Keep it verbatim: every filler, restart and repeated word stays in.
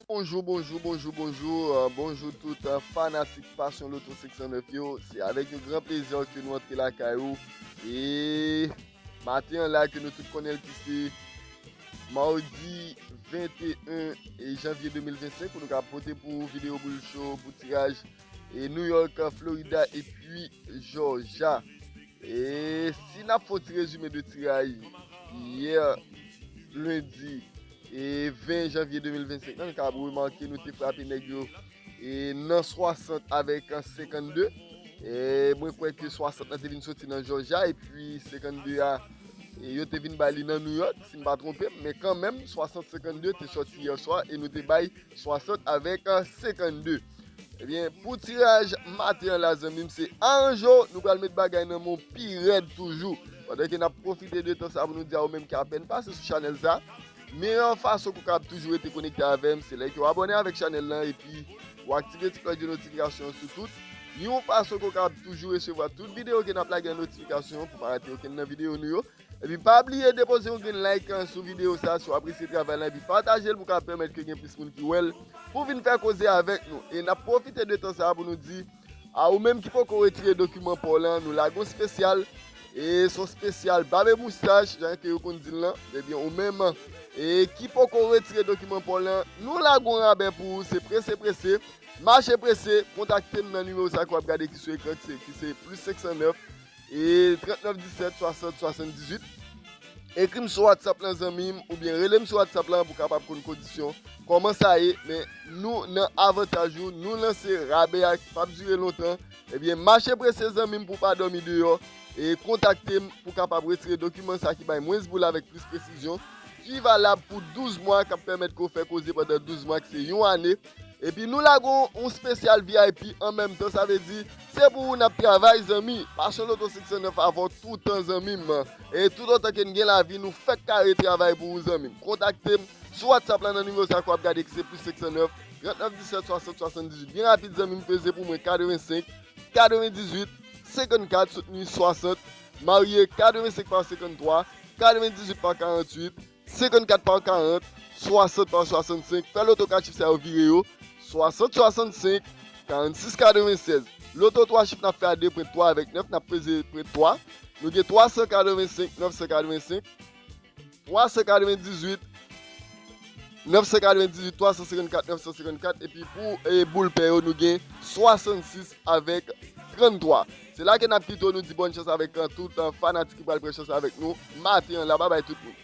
Bonjou, bonjou, bonjou, bonjou, euh, bonjou tout, euh, fanatik Passion Lotto cinq cent neuf yo. Se avèk yon gran plezi ke nou antre lakay ou. E maten an la ke nou tout konnen l ki se mawdi venteyen janvye de mil vennsenk, pou nou ka pote pou ou videyo Boul Cho pou tiraj e New York, Florida epi Georgia. E si n ap fè yon ti rezime de tiraj yè lendi e ven janvye de mil vennsenk lan, nou ka remake nou te frape nèg yo e nan swasant avèk senkannde. E mwen kwè ke swasant lan te vin soti nan Georgia epi senkannde a e yo te vin bay li nan New York, si m pa twonpe m, men kanmenm swasant senkannde te soti yè swa e nou te bay swasant avèk senkannde. Ebyen, pou tiraj maten an la, zanmi m, se Aranjo, nou pral met bagay nan men w pi rèd toujou. Pandan ke n ap pwofite de tan sa pou nou di a ou menm ki apèn pase sou chanèl sa, meyè fason ke w kapab toujou rete konekte avè m, se lè ke w abòne avèk chanèl lan epi ou aktive ti klòch de notifikasyon an sou tout. Ni yon fason ke w kapab toujou resevwa tout videyo ke n ap lage an notifikasyon pou pa rate okenn nan videyo nou yo. Epi pa bliye depoze yon grenn like, an, sou videyo sa, si w apresye travay la, epi pataje l pou ka pèmèt ke gen plis moun ki wè l, pou vin fè koze avèk nou. E n ap pwofite de tan sa a pou nou di, a ou menm ki poko retire dokiman pa w lan, nou lage yon spesyal, e se yon spesyal bab e moustach, jan ke yo konn di l lan, ebyen ou menm, e ki poko retire dokiman pa w lan, nou lage yon rabè pou ou, se prese, prese, mache prese, kontakte m nan nimewo sa ke w ap gade ki sou ekran, ki se, ki se plis senk san nèf, e trannèf disèt swasant swasanndizuit. Ekri m sou WhatsApp lan, zanmi m, oubyen rele m sou WhatsApp lan pou kapab konn kondisyon, kòman sa ye, men nou nan avantaj ou, nou lanse rabè a ki p ap dire lontan. Ebyen, mache prese, zanmi m, pou w pa dòmi deyò, e kontakte m pou kapab retire dokiman sa ki bay mwens boul avèk plis presizyon, ki valab pou douz mwa, k ap pèmèt ke w fè koze pandan douz mwa, ki se yon ane. Epi nou lage yon, yon spesyal V I P an menm tan, sa vle di, se pou ou n ap travay, zanmi. Passion Lotto senk san nèf avè w toutan, zanmi m. E toutotan ke n gen lavi, nou fèk kare travay pou ou, zanmi m. Kontakte m sou WhatsApp lan nan nimewo sa ke w ap gade ki se plis senk san nèf, trannèf disèt swasant swasanndizuit. Byen rapid, zanmi m, peze pou mwen katrevensenk, katrevendizuit, senkannkat, soutni swasant, marye katrevensenk pa senkanntwa, katrevendizuit pa karanntuit, senkannkat pa karant, swasant pa swasannsenk. Fè loto kat chif sa yo vire yo. Swasant swasannsenk, karannsis katrevensèz. Loto twa chif n ap fè a de pwen twa avèk nèf, n ap peze pwen twa. Nou gen twa san katrevensenk, nèf san katrevensenk, twa san katrevendizuit, nèf san katrevendizuit, twa san senkannkat, nèf san senkannkat, epi pou, e, boul pè yo, nou gen swasannsis avèk tranntwa. Se la ke n ap kite w, nou di bòn chans avèk, e, tout, e, fanatik ki pral pran chans avèk nou maten an la. Babay tout moun.